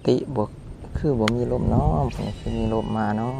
ຕິບໍ່ ຄືບໍ່ມີລົມເນາະ ມື້ນີ້ຄືມີລົມມາເນາະ.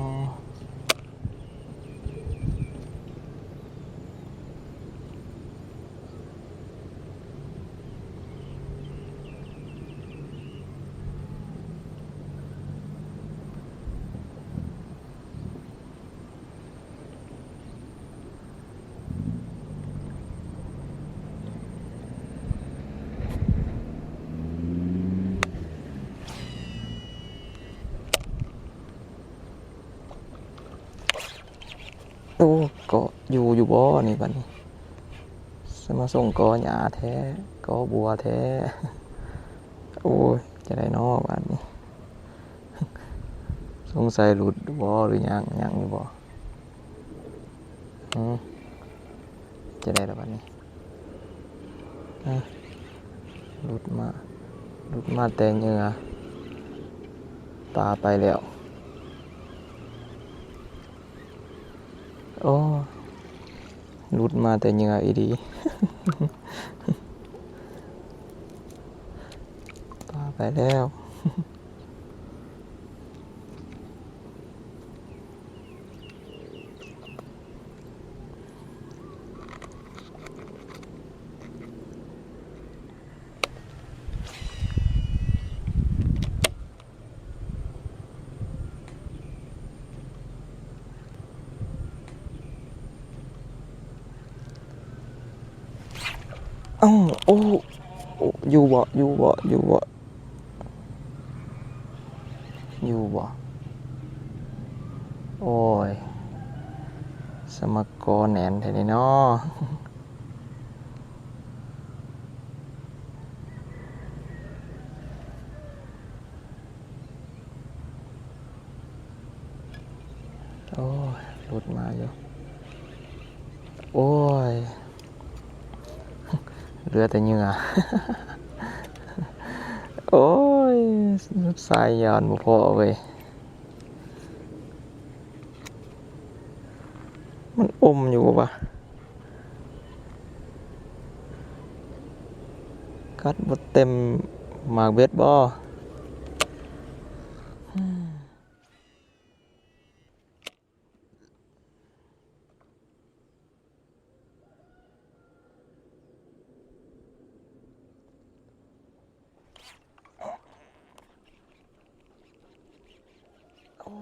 ໂອ້ ເກາະຢູ່ ຢູ່ບໍ່ນີ້ບັດນີ້ ສະມາສົ່ງເກາະຫຍ້າແທ້ ເກາະບົວແທ້. ໂອ້ຍ ຈະໄດ້ເນາະບັດນີ້ ສົງໄສຫຼຸດບໍ່ ຫຼືຍັງ ຍັງຢູ່ບໍ່? ຫື ຈະໄດ້ລະບັດນີ້ ຫື ຫຼຸດມາ ຫຼຸດມາແຕ່ເຫຍື່ອ ປາໄປແລ້ວ. ໂອ້ ຫຼຸດມາແຕ່ເຫຍື່ອອີ່ຫຼີ ປາໄປແລ້ວ. ເອົ້າ ໂອ້ ໂອ້ ຢູ່ບໍ່ ຢູ່ບໍ່ ຢູ່ບໍ່ ຢູ່ບໍ່? ໂອ້ຍ ສະມາເກາະແໜ້ນແທ້ນີ້ເນາະ. ໂອ້ຍ ຫຼຸດມາຢູ່ ໂອ້ຍ ເຫຼືອແຕ່ເຫຍື່ອ ໂອ້ຍ ສາຍຍານບໍ່ພໍເວີຍ. ມັນອົມຢູ່ບໍ່ວະ? ກັດບໍ່ເຕັມໝາກເບັດບໍ່? ໂອ້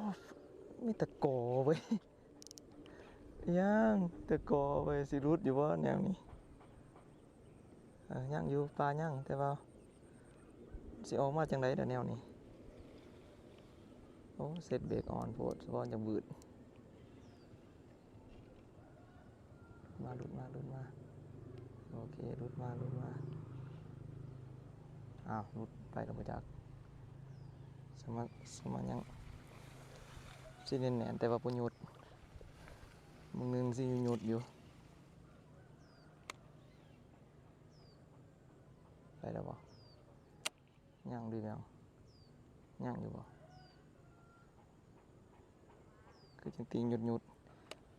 ມີແຕ່ກໍເວີຍ ຍັງແຕ່ກໍເວີຍ ຊິຫຼຸດຢູ່ບໍ່ແນວນີ້? ເອີ ຍັງຢູ່ ປາຍັງ ແຕ່ວ່າຊິອອກມາຈັ່ງໃດລະແນວນີ້? ໂອ້ ເຊັດເບກອ່ອນໂພດ ສະເພາະຍັງບືດ. ມາ ຫຼຸດມາ ຫຼຸດມາ ໂອເຄ ຫຼຸດມາ ຫຼຸດມາ. ອ້າວ ຫຼຸດໄປແລ້ວບໍ່ຈັກ ສະມາ ສະມາຍັງຊິແໜ້ນໆ ແຕ່ວ່າບໍ່ຢຸດ ບາງໜຶ່ງຊິຢຸດຢູ່. ໄປແລ້ວບໍ່? ຍັງຫຼືຍັງ? ຍັງຢູ່ບໍ່? ຄືຈັ່ງຕີງຢຸດ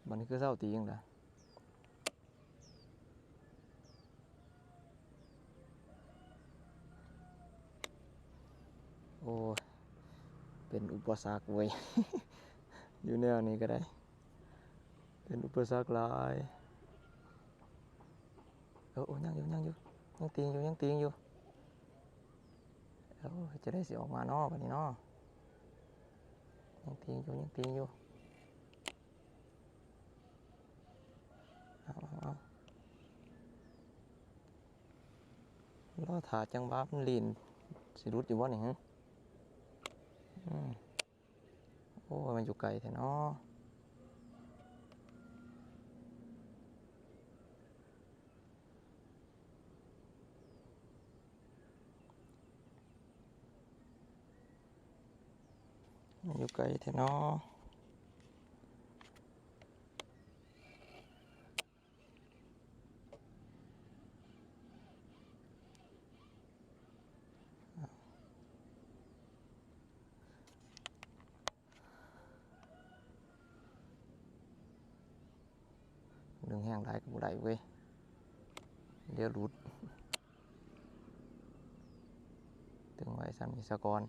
ໆ ບັດນີ້ຄືເຊົາຕີງລະ. ໂອ້ຍ ເປັນອຸປະສັກເວີຍ ຢູ່ແນວນີ້ກໍໄດ້ ເປັນອຸປະສັກຫຼາຍ. ໂອ້ ໂອ້ ຍັງຢູ່ ຍັງຢູ່ ຍັງຕີງຢູ່ ຍັງຕີງຢູ່. ໂອ້ ເຮັດຈັ່ງໃດຊິອອກມາເນາະ ບັດນີ້ເນາະ? ຍັງຕີງຢູ່ ຍັງຕີງຢູ່. ເອົາ ເອົາ ເອົາ ລໍຖ້າຈັງຫວະມັນຫຼິ້ນ ຊິຫຼຸດຢູ່ບໍ່ນີ້ຫື? ອືມ. ໂອ້ ມັນຢູ່ໄກແທ້ເນາະ. ມັນຢູ່ໄກແທ້ເນາະ. ດຶງແຮງຫຼາຍກໍບໍ່ໄດ້ເວີຍ ດຽວຫຼຸດ. ຕຶງໄວ້ສ່ຳນີ້ສາກ່ອນ.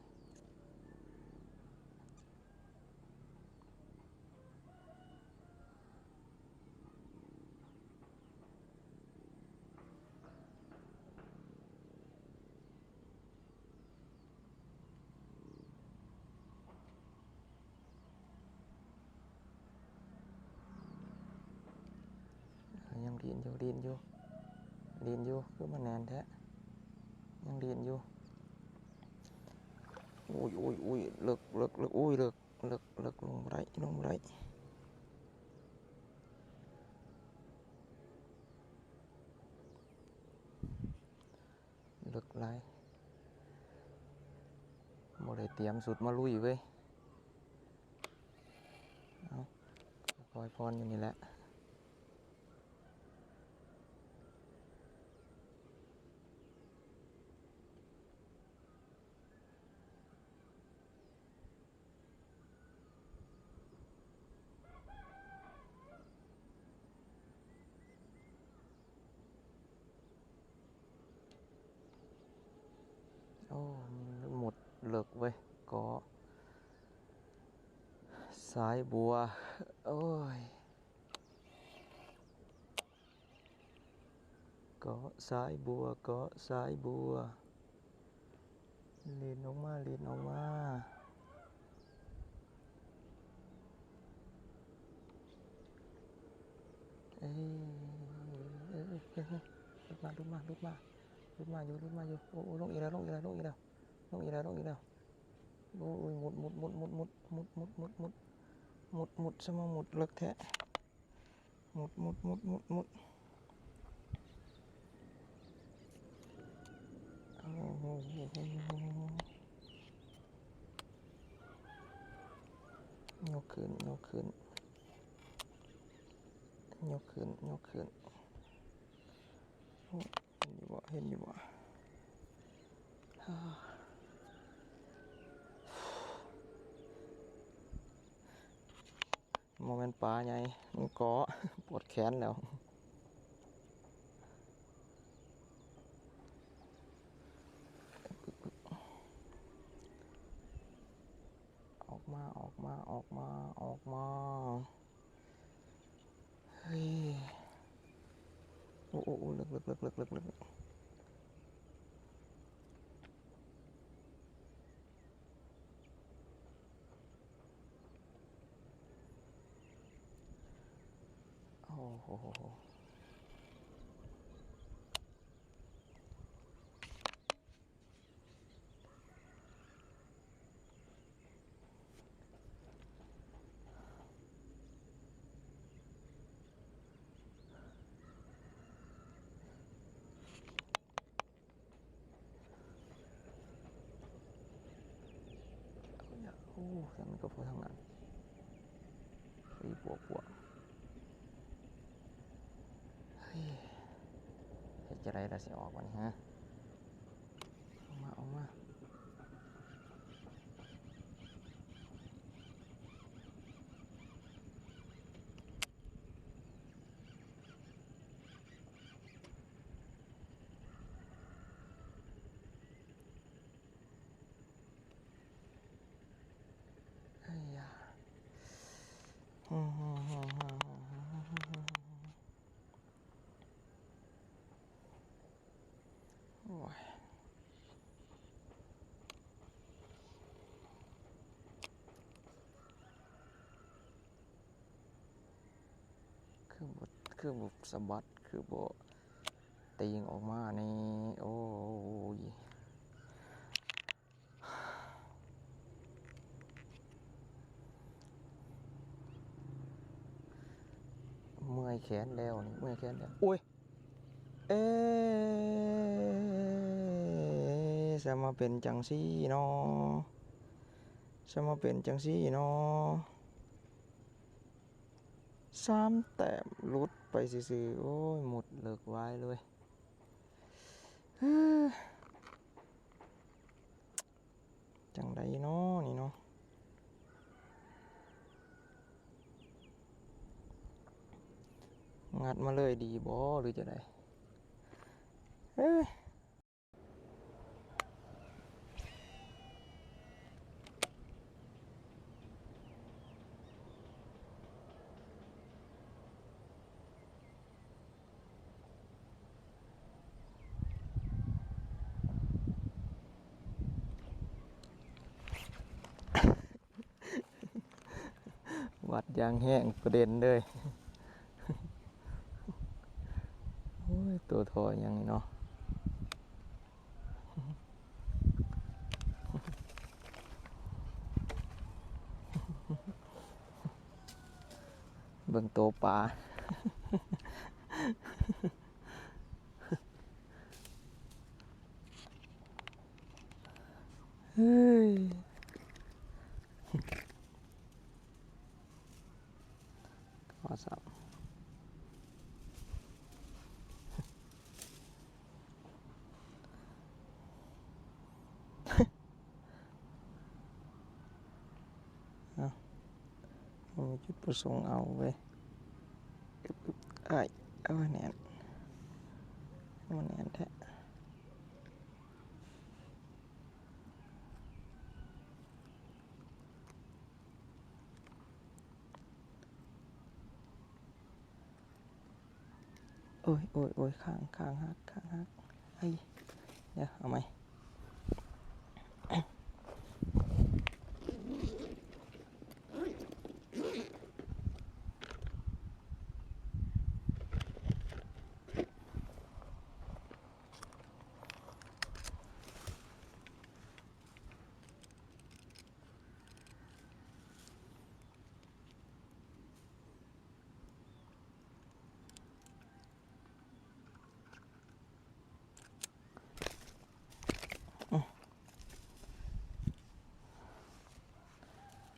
ດີ້ນຢູ່ ດີ້ນຢູ່ ດີ້ນຢູ່ ຄືມັນແໜ້ນແທ້ ຍັງດີ້ນຢູ່. ໂອ້ຍ ໂອ້ຍ ໂອ້ຍ ເລິກ ເລິກ ເລິກ ໂອ້ຍ ເລິກ ເລິກ ເລິກ ລົງບໍ່ໄດ້ ລົງບໍ່ໄດ້. ເລິກຫຼາຍ ບໍ່ໄດ້ຕຽມຊຸດມາລຸຍເວີຍ. ເອົາ ຄ່ອຍຜ່ອນຢູ່ນີ້ແຫຼະ. ໂອ້ ມຸດເລິກເວີຍ ເກາະສາຍບົວ ໂອ້ຍ. ເກາະສາຍບົວ ເກາະສາຍບົວ ຫຼິ້ນອອກມາ ຫຼິ້ນອອກມາ. ເອີ ເອີ ເອີ ຫຼຸດມາ ຫຼຸດມາ ຫຼຸດມາ ຫຼຸດມາຢູ່ ຫຼຸດມາຢູ່. ໂອ້ ໂອ້ ລົງອີກແລ້ວ ລົງອີກແລ້ວ ລົງອີກແລ້ວ ລົງອີກແລ້ວ ລົງອີກແລ້ວ. ໂອ້ຍ ມຸດ ມຸດ ມຸດ ສະມາມຸດເລິກແທ້. ມຸດ ມຸດ ມຸດ ມຸດ ມຸດ. ໂອ້ໂຫ ຍົກຂຶ້ນ ຍົກຂຶ້ນ ຍົກຂຶ້ນ ຍົກຂຶ້ນ. ໂອ້ ເຫັນຢູ່ບໍ່ ເຫັນຢູ່ບໍ່? ບໍ່ແມ່ນປາໃຫຍ່ ມັນເກາະ ປວດແຂນແລ້ວ. ອອກມາ ອອກມາ ອອກມາ ອອກມາ. ເຮີ້ຍ ໂອ້ ໂອ້ ໂອ້ ເລິກ ເລິກ ເລິກ ເລິກ ເລິກ. ໂອ້ໂຫ. ໂອ້ ທາງນັ້ນກໍພໍທາງນັ້ນ ໄປບວກ ບວກ. ເຮີ້ຍ ເຮັດຈັ່ງໃດລະຊິອອກບັດນີ້ ຮະ? ອອກມາ ອອກມາ. ໄອ້ຢາ ໂອ້ຍ ຄືບໍ່ ຄືບໍ່ສະບັດ ຄືບໍ່ຕີງອອກມານີ້ ໂອ້ຍ. ເມື່ອຍແຂນແລ້ວນີ້ ເມື່ອຍແຂນແລ້ວ ໂອ້ຍ ເອ ສະມາເປັນຈັ່ງຊີ້ເນາະ ສະມາເປັນຈັ່ງຊີ້ເນາະ. ສາມແຕ້ມ ຫຼຸດໄປຊື່ໆ. ໂອ້ຍ ມຸດເລິກວາຍເລີຍ. ຈັ່ງໃດເນາະນີ້ເນາະ ງັດມາເລີຍດີບໍ່ ຫຼືຈັ່ງໃດ? ເອີ. ຫວັດຢ່າງແຮງ ປະເດັນເລີຍ. ໂຕທໍ່ຫຍັງນີ້ເນາະ ເບິ່ງໂຕປາ ເຮີ້ຍ. ໂທລະສັບ ເອົ້າ ບໍ່ມີຈຸດປະສົງເອົາເວີຍ ອາຍ ເອົາແໜ້ນ ມັນແໜ້ນແທ້. ໂອ້ຍ ໂອ້ຍ ໂອ້ຍ ຂ້າງ ຂ້າງຫັກ ຂ້າງຫັກ ໄອ້ ດຽວເອົາໃໝ່.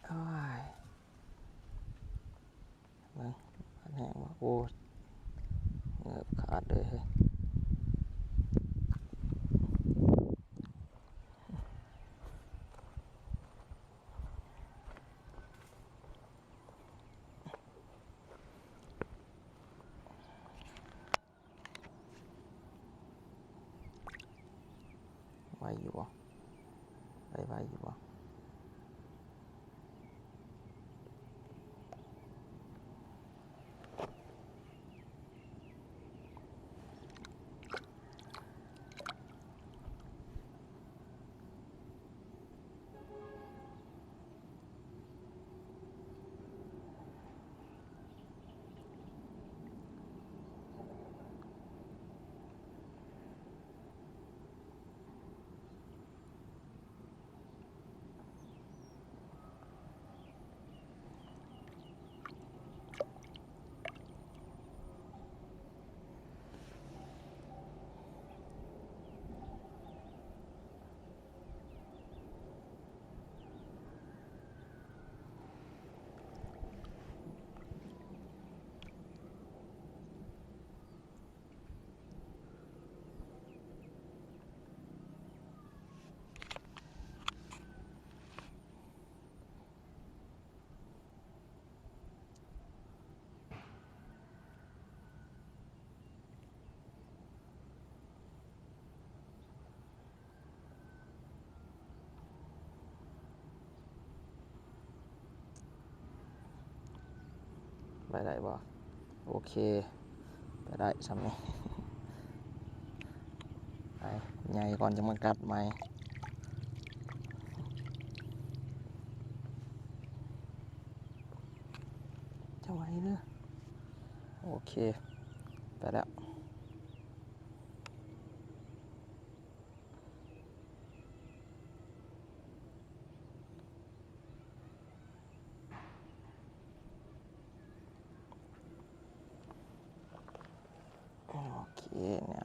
ໂອ້ຍ ເບິ່ງ ມັນແຮງບໍ່ ໂອ້ຍ ເງີບຂາດເລີຍເຮີ້ຍ. ໄວຢູ່ບໍ່? ໄວ ໄວຢູ່ບໍ່? ໄປໄດ້ບໍ່? ໂອເຄ ໄປໄດ້ຊ່ຳນີ້ ໄປ ໃຫຍ່ກ່ອນຈັ່ງມາກັດໃໝ່ ຈະໄຫວເດີ ໂອເຄ ໄປແລ້ວ. ໂອເຄ ແນວ